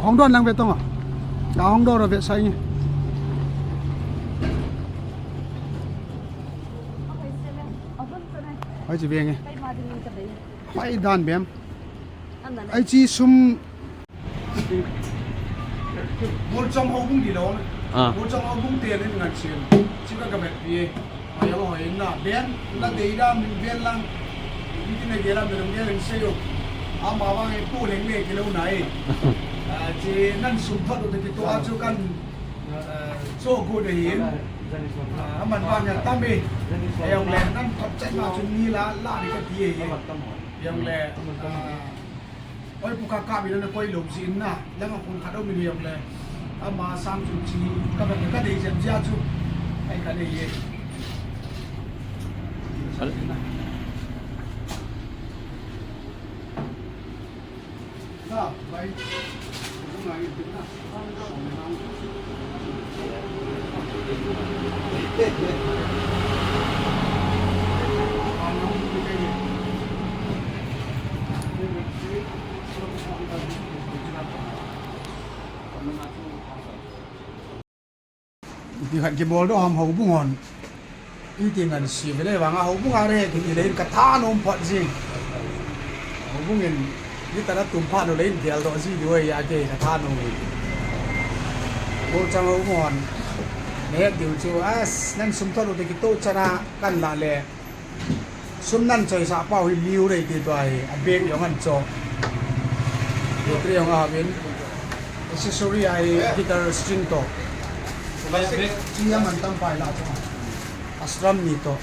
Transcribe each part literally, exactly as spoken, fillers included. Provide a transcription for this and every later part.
Hong don lang ve tong a. Ya hong don ve sai nge. Hoi chi ve nge. Hoi dan bem. Ai chi sum. Molcham houbung di lo. Ah. Molcham houbung te le ngan chen. Chi ka ka met pi. Ai lo hoi na ben na dei da min ben lang. Ni ti na ge la min ge len se yo. Ama wa nge pu leng le ke lo na e. Ah, chi nan sum phat u te ki to a chu kan, ah, cho go de yin. Ah, aman wa nge tam e. Ai ong le nan phat chan ma chu ni la la ni ka ti e. Ai ong le. Ah, Oi, pu ka ka mi na koi lom si na. Langa khun khat o mi ni yong le. Ama sang chu chi ka ba ka dei jem jia chu. Ai ka dei ye. Al- Ka, bai. Ipi khat kibol doh ham houbung hon. Iti ngan si vele vang a houbung a re kiti le in ka thanom phat jing. Houbung in guitar a tum phat u le in geldoh ji diu ahi a ke ka thanom hi. Molcham houbung hon. Ne diu chu as nan sum thot u te kito chana kan la le. Sum nan choisah pau hi liu rei ti tua hi, a bag jong an cho. Battery jong a ha vin. Accessory a hi guitar string to. Chi a man tam pai la cho. A strum ni to.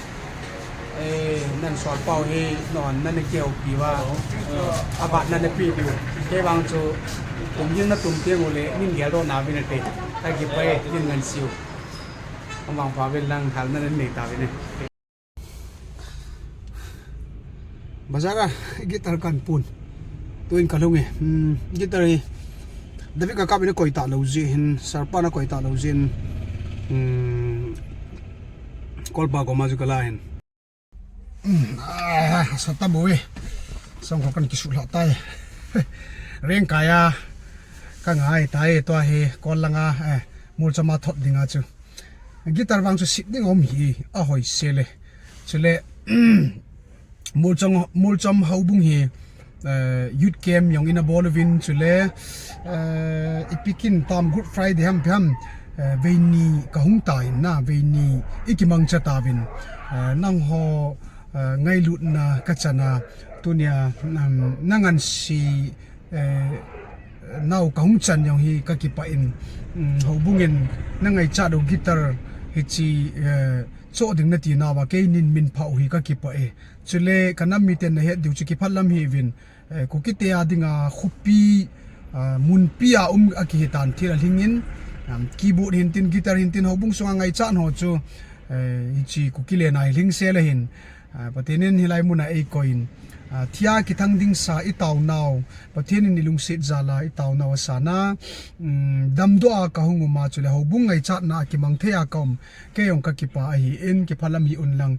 Eh, nan sol pau hi non nan keu pi va. A bat nan pi pi. Kei vang chu tum jing na tum tiang u le min geldoh na vin a te. Ka kipah e, min ngan siu. Ka vang pha vin lang hal nan nei ta vin e. Bazar a guitar kan pun. Tuin ka lhung e. Hmm, guitar hi David ka kap in a koi ta lo ji hin, Sarpa na koi ta lo ji hin. Hmm, Kolpa koma ju ka la hin. Hmm, ah, sa ta bo e. Sang ko kan kisu la tai. Reng kaya ka ngai tai to hi kol langa, eh, Molcham a thot ding a chu. Guitar vang chu sit ding om hi a hoi se le. Chule, Molcham, Molcham houbung hi, eh, youth camp jong in a bol uvin chule, eh, ipi kin tam Good Friday ham pi ham, eh, veini ka hung ta in na, veini i kimang cha ta vin, eh, nang ho, eh, ngailutna ka chana tunia, um, na ngan si eh, nau ka hung chan jong hi ka kipah in, um, houbung in na ngaichat u guitar hi chi, eh, cho ding na ti nau a kei nin min pha u hi ka kipah e. Chule ka nam miten na het diu chu kiphat lam hi vin, eh, Kuki te a dinga khopi, ah, munpi a um a kihi tan thil a lhing in, um, keyboard hin tin guitar hin tin houbung sunga ngaichat ho chu, eh, hi chi Kuki le na hi lhing se le hin, Ah, Pathen in hilai muna ei koi in, ah, thia kithang ding sa i tao nau, Pathen in i lungset jal a i tao nau a sana, um, damdoh a ka hung um a chule houbung ngaichatna a kimang thei a ka um, kei jong ka kipah ahi in kiphalam hi un lang,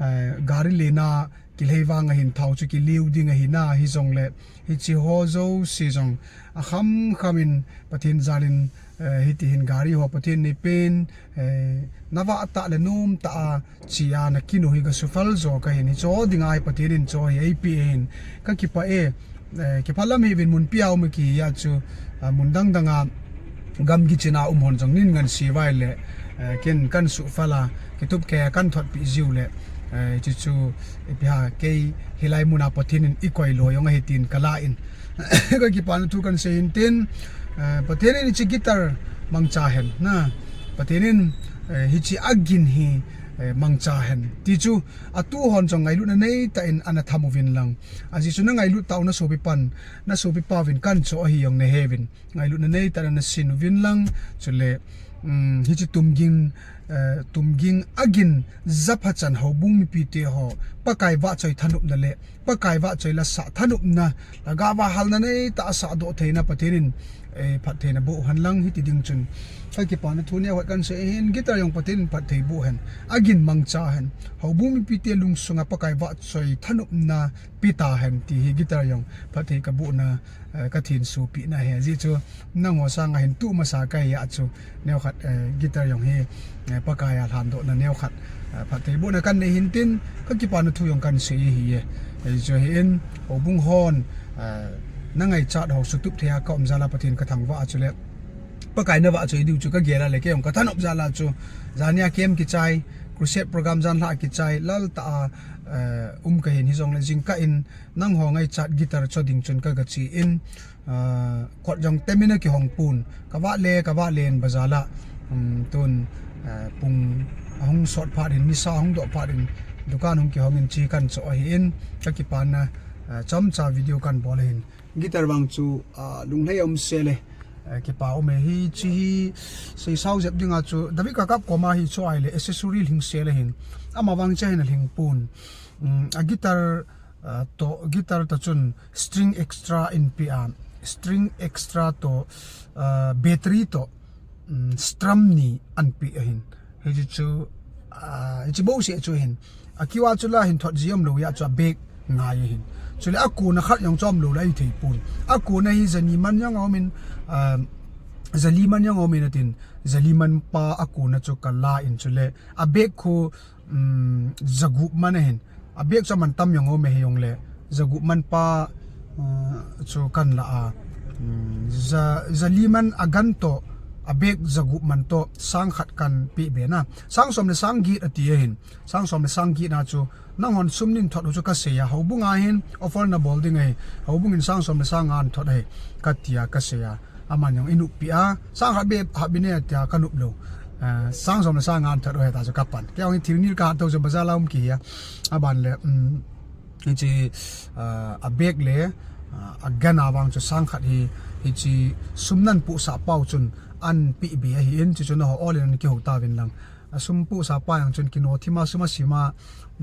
eh, gari lena kilhei vang a hin thao chu kiliu ding ahi na hi jong le, hichi ho jouse jong a kham kham in Pathen jal in, eh, hiti hin gari ho Pathen nei pen, eh, na vah tah le nom tah a chi a na kin u hi ka sufal jo ka hin hi cho ding a hi Pathen in cho hi ei pe hin ka kipah e, eh, kiphalam hi vin munpi a um ki ya chu, ah, mun dang dang a gam kichin a um hon jong nin ngan si vai le, eh, kin kan sufal a kitup ke kan thot pi jiu le, eh, chu chu ipi ha kei hilai muna Pathen in i koi lo jong ahi tin ka la in. Ka kipana thu kan sei hin tin, eh, Pathen in hichi guitar mangcha hen na. Pathen in, eh, hichi a gin hi, eh, mangcha hen. Ti chu, a tu hon jong ngailutna nei tah in ana tham uvin lang. A ji chu na ngailut tau na sopi pan, na sopi pa vin kan cho ahi jong na he vin. Ngailutna nei tah in na sin uvin lang. Chule, um, hichi tumging, eh, tumging a gin japha chan houbung mipi te ho. Pakai vahchoi thanopna le Pakai vahchoi la sah thanopna, lhagao a halna nei tah a sah doh theina Pathen in, Eh, phattheina boh hen lang hiti ding chun. Ka kipana thu neo khat kan sei hin, guitar jong Pathen in phatthei boh hen. Agin mangcha hen. Houbung mipite lungsunga Pakai vahchoi thanopna pe tahen ti hi guitar jong phatthei ka bohna, eh, ka thinsopi na ahi. Ajeh chu nangho sanga hin tu masa ka hi a chu. Neo khat, eh, guitar jong hi, eh, Pakai a lhandohna neo khat, eh, phatthei bohna kan nei hin tin, ka kipana thu jong kan sei ahi e. Eh, chu hi in, houbung hon, eh, na ngaichat ho sutup thei a ka um jal a Pathen ka thangvah a chule Pakai na vahchoi diu chu ka gel a le kei jong ka thanop jal a chu. Jania camp kichai, crusade program jan lha kichai, lal tah a, eh, um ka hin hijongle jingkah in nangho ngaichat guitar cho ding chun ka gache in, ah, kot jong temin akihong pon. Ka vah le, ka vah le in bazar a, um, tun, ah, pung ahung sot phat in, nisa ahung doh phat in, dukan hung kihong in che kan cho ahi in, ka kipana, ah, chomcha video kan bol ahin. Guitar vang chu, ah, lunglhai a um sel e, ah, kipa um e. Hiche hi seisao jep dinga chu, David Kakap koma hi cho ahile, accessory lhing sel ahin. Ama vang chu ahin alhing pon. Um, a guitar, ah, toh, guitar toh chun string extra in pe a, string extra toh, ah, battery toh, um, strum ni an pe ahin. Hiche chu, ah, hiche bouseh chu ahin. Akiva chu la hin thot ji um lou a chu a bag ngai ahin. Chule akona khat jong chu um lou le ahi thei pon. Akona hi jani man jong um in, ah, jali man jong um in atin. Jali man pa akona chu ka la in chule a bag khu um, jagup man ahin. A bag chu aman tam jong um e hijongle, jagup man pa, uh, chu kan la a. Um, ja, jali man agan toh, a bag jagup man toh, sang khat kan pe be na. Sang som le sang get ati ahin. Sang som le sang get na chu, nanghon sum nei thot u chu ka sei a. Houbung a hin, offer na bol ding ahi. Houbung in sang som le sang nga thot ahi. Ka ti a ka sei a. Aman jong i nop pi a, sang khat bep hah bine tia ka nop lou. Eh, sang som le sang nga thot u ahi ta chu ka pan. Kei jong thil nil ka hat thou chu bazar a um kihi a. Aban le, um, hiche, ah, a bag le, ah, agan a vang chu sang khat hi, hiche sum nan pohsah pau chun an pe be ahi in, chuchu nangho all in ana kihou tauvin lang. A sum pohsah pa jong chun kino thima sum a sima,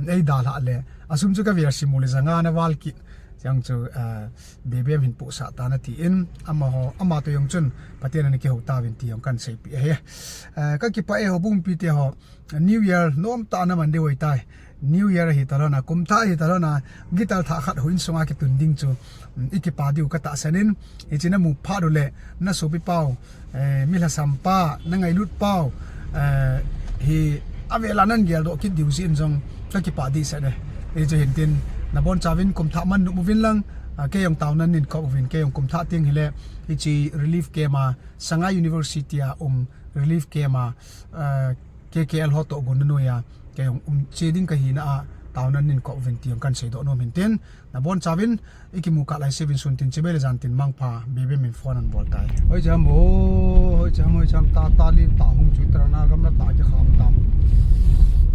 ei dalha le. A sum chu ka vel sim u le janga na val kit. Chang chu, ah, Bebem hin pohsah tan ati in, amaho, ama toh jong chun, Pathen in ana kihou tauvin ti jong kan seipi ahi. Eh, ka kipah e houbung mipite ho, New Year, nom tah a na man diu ahitai. New Year ahi talou na, kum thah ahi talou na, guitar thah khat houin sunga kitun ding chu, um, i kipah diu ka tahsan in, hiche na mu phat u le, na sopi pau, eh, mi lhasam pa, na ngailut pau, eh, hi avel a nan geldoh kit diu jeh in jong ka kipah dehset e. Hichu hin tin, na bonchauvin kum thah man nom uvin lang, ah, kei jong taona nei kop uvin, kei jong kum thah teng hile, hiche relief camp a, Sagaing University a um relief camp a, ah, K K L ho toh gon na noi a, kei jong um che ding ka hina a, taona nei kop uvin ti jong kan seidoh nom hin tin, na bonchauvin, i kimu kah lai seuvin sun tin, chibai le jan tin mangpha, Bebem in phone an bol tai. Hoi cham o, hoi cham, hoi cham, tata lim tah hung chu tara na gam la tah kikham tam.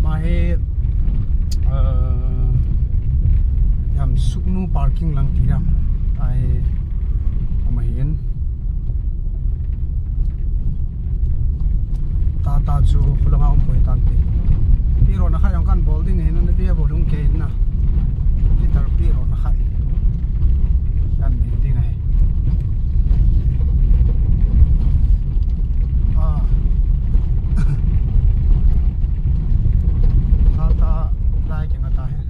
Ma hi, eh, jam Sugnu parking lang ti jam. Ai, ama hin. Tata chu khulanga um khoi tan ti. Pi ro na kha jong kan bol ding hin, na bia bol hung ke hin na. Guitar pi ro na kha. Kan ni ding ahi. Ah. Tata lai ke nga ta he.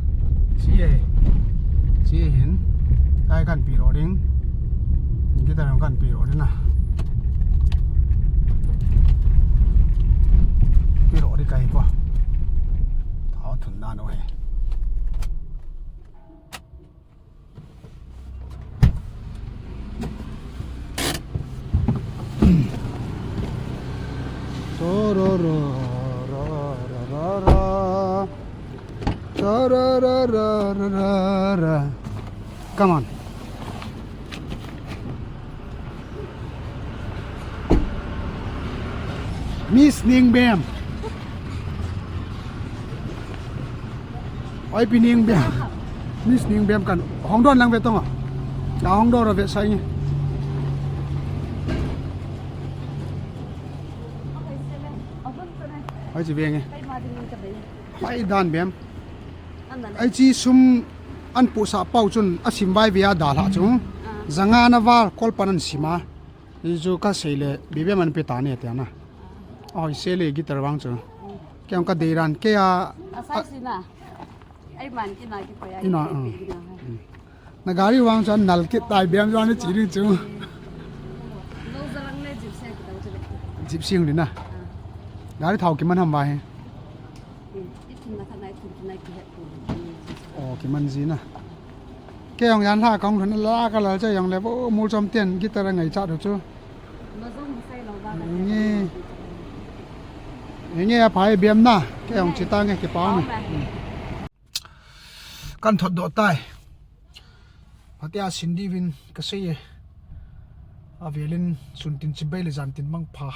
Chi e. Chi hin. Kai kan pi ro ding. Guitar kan pi ro ding na. Pi ro ding kai ko. Thao thun na no he. Come on. Miss Ningbem. Oi, Pi Ningbem. Miss Ningbem kan hong don lang ve tong a. Ka hong don ve sai nge. Oi, chi ve nge. Oi, dan bem. Ai chi sum an pohsah pau chun a sim vai ve a dalha chu. Janga na val kol pan an sim a. Chu kasei le, bebe man pe ta ne tia na. Oi, se le guitar vang chu. Kei jong kadei ran, kei a, Asai si na. Ai man ki na ki pa ya. Ina, Ki um. Pi na. Na gari vang chu nal kit tai bem jong ni chi ding chu. Lo zalang le jip se ki tau chu le. Jip sing ni na. Gari thau kiman ham va he. Hmm. I thun na kha na i thun na ki he. Oh, kiman ji na. Kei jong jan lha kong thun la ka lal cha jong le vo mul chom ten guitar a ngai cha do chu. Nge. Nge a phai biam na. Kei jong chi ta nge ki pa ni. Kan thot do tai. Phatea sin di vin ka sei e. A velin sun tin chibai le jan tin mang pha.